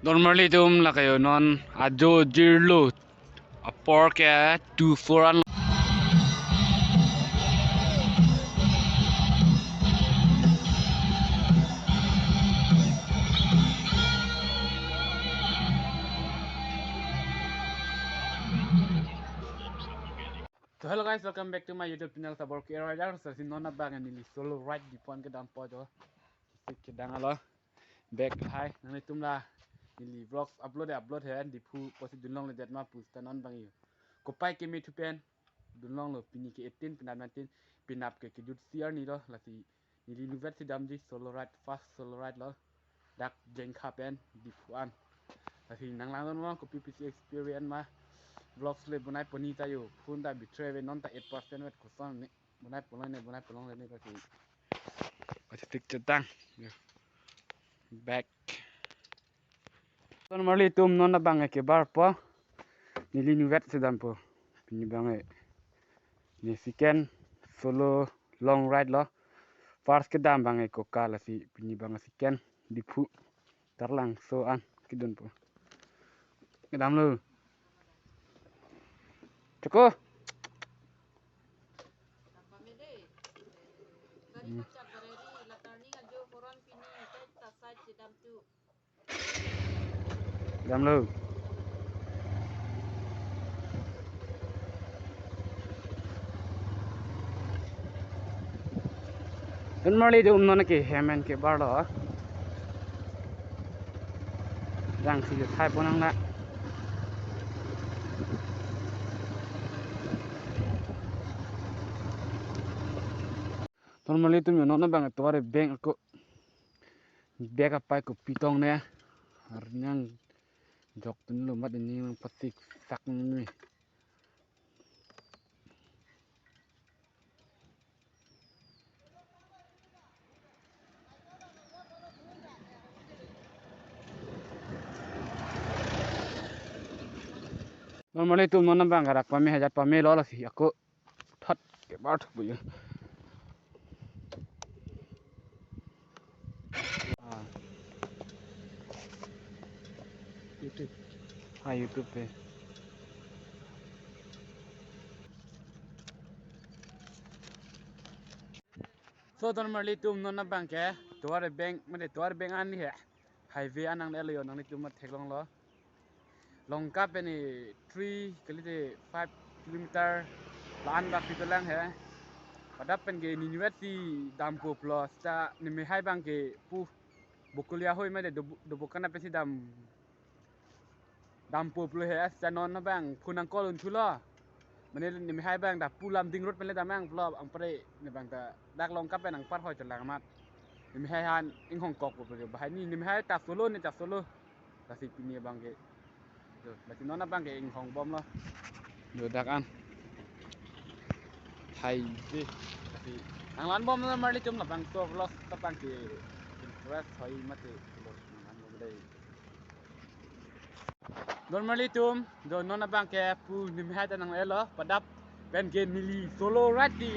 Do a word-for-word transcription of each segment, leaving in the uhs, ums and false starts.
Don marli atum, lake non ajo jirlo apor ke two four an. So hello guys, welcome back to my YouTube channel, Sabor K Rider. So si non abang neli solo ride dipon kedam po jo. Kisik kedang alo. Back hai, nanglitum la neli vlogs upload upload he, Diphu pusi dunlongledet ma pu seta non abang yo. Kopai keme thu pen dunlonglo, pini ke eighteen, penap nineteen, penap ke kejut C R ni lo, lasi neli inutvet si damji solo ride, first solo ride lo. Dak Jengkha pen Diphu an. Lasi nang langdun mo kopi pisi experience ma. Vlogs le bonai poni ta yo, phone ta battery ave, non ta eight percent vet, koson ne bonai polong ne, bonai polongle ne, lasi. Lasi tik chetang. Yo. Back. Don marli atum, non abang ke bar po. Neli inutvet si dam po. Pini abang ne second solo long ride lo. First kedam abang ke Koka, lasi pini abang second Diphu. Tarlangso an kedun po. Kedam lo. Choko. Hmm. Damlo. Don marli atum, non ke hem an ke bar lo. Jangsi thai ponang na. Don marli atum, non abang tovar abeng ako. Bag apai kopi tong ne. Arnang jok tun lo mat ini nang patik sak ni. Don marli atum, non abang ke rak pame, hajat pame lo, lasi ako thot ke bar thok bu yo. Ah. YouTube. Ah, YouTube pe. So, don marli atum, non abang ke tovar abeng, mane tovar abeng an ni he. Highway an nangle lo yo, nanglitum ma theklonglo. Longka pen ni three kalite five kilometer la-an bak si dolang he. Padap pen ke neli inutvet si dampo pulo seta nemehai abang ke pu Bokulia hoi mate Dobo-, Dobokan pen si dam, dampo pulo he, seta non abang phone nang call un thulo. Mane nemehai abang ta pu Lumding road pen le dam nang pulo, anpar ne abang ta dak Longka pen anpar hoi chelang amat. Nemehai han inghong kok pulo, bahai ni nemehai ta solo ne ta solo. Lasi pini abang ke. Yo, lasi non abang ke inghong bom lo. Yo, dak an. Hai, si. Lasi nang lan bom, don marli atum, labangso vlog ta abang ke interest hoi mate. Nang lan bom dei. Don marli atum, do non abang ke pu nemehai ta nangle lo, padap pen ke neli solo ride si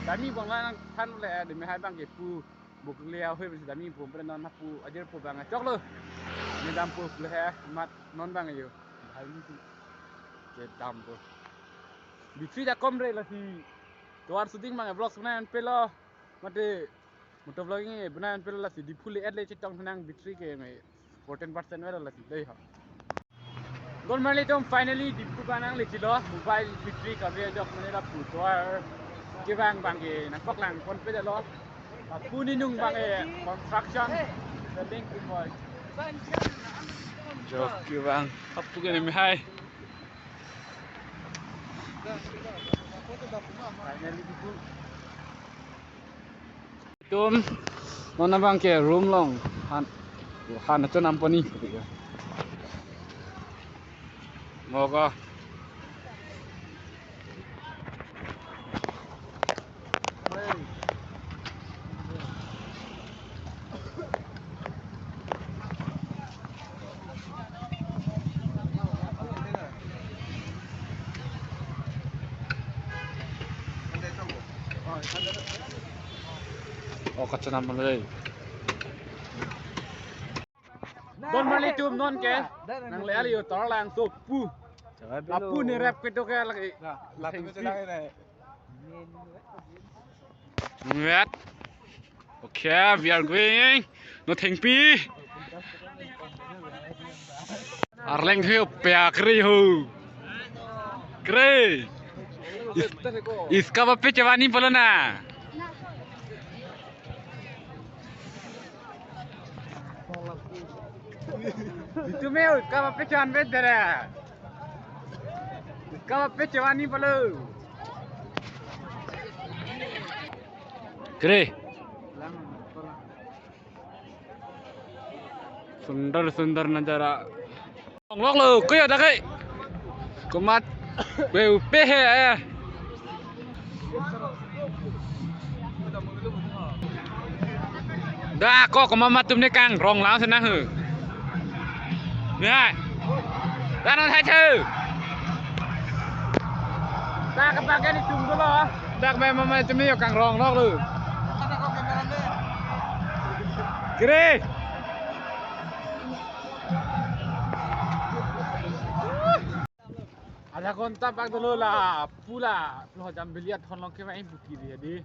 damji bang la nangthan le, nemehai abang ke pu Bokulia hoi pen si damji pu, pen non pu ajir pu abang choklo. Ne dampo pulo he, mat non abang yo. Bahai ni si kedam po. Battery ta kom re, lasi tovar shooting abang vlogs bonai an pelo. Mate motovlogging bonai an pelo, lasi Diphu le at le chetong nang, battery ke ngai fourteen percent ave lo, lasi dei ho. Don marli atum, finally Diphu abang nangle chilo, mobile battery kave ajok mane lapu tovar kevang abang ke nangkoklang ponpe detlo. Lapu ninung abang ke construction building kepoi. Jok kevang, lapu ke nemehai. Finally Diphu. Atum, non abang ke room along han, han acho nam poni. Moga. Oh, kachanam malai. Don marli atum non ke nangle ali yo tar lang so pu. Lapu ne rep kedo ke lagi. Wet. Okay, we are going. Nothengpi. Arleng thu pia kre ho. Kre. Is-, iska bape chewani polo na. Itu me iska bape chewan be dere. Iska bape chewani polo. Kre. Sundar sundar najara. Longlok lo, kuya dakai. Komat. Kue upe he aya. Da ko komat matum ne kangrong lang senang hu. Ya. Da non hai chu. Da kepakai ni tum dulu. Da ke mama matum ne yo kangrong nok lo. Kre. Adha ghonta bak dolo lapu la. Lo jam biliat thon long ke mai buki dia di.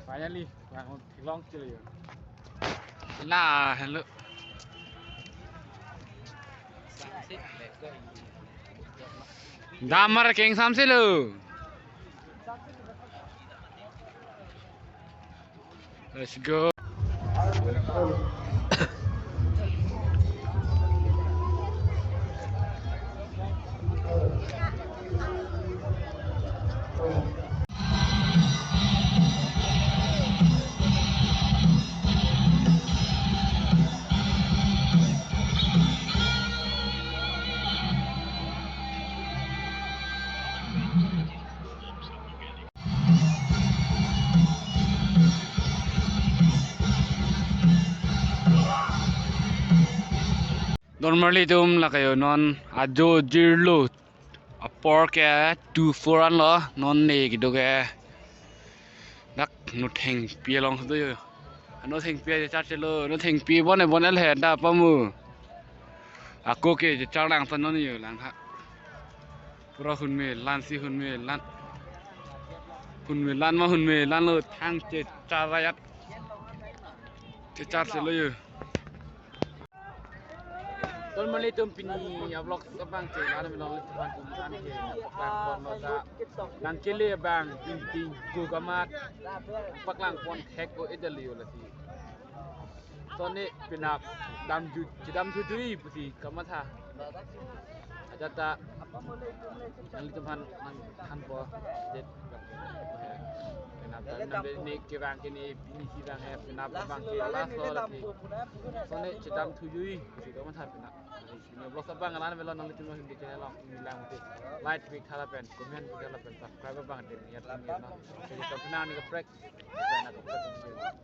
Finally, bang long chile yo. La, hello. Damar keng samse lo. Let's go. Don marli atum lake yo non ajo jirlo apor ke two four anlo non ne kedo ke dak Nothengpi along do yo. Nothengpi aja chat chelo, Nothengpi bone bone le da pamu. Ako ke je char lang tan non yo lang ha. Pura hunme lan si hunme lan. Hunme lan ma hunme lan lo thang chechar ayat. Chechar chelo yo. Don marli atum pini ya vlog abang ke la melo le tuhan tuhan ke paklang pon lo ta. Nang kele abang inting ko kamat paklang pon thek ko edel yo lati. Tone penap damju chedam thujui pusi kamatha. Ajata nanglitum aphan nangthanpo det. Penap dam ne kevang ke ne pini kevang he penap abang ke last lo lati. Tone chedam thujui pusi kamatha penap. Pini vlog abang la melo nanglitum aphan di channel along nanglang mati. Like, klik thala pen, comment thala pen, subscribe abang te niat niat na. Jadi kapenan ni kaprek. Kapenan kaprek.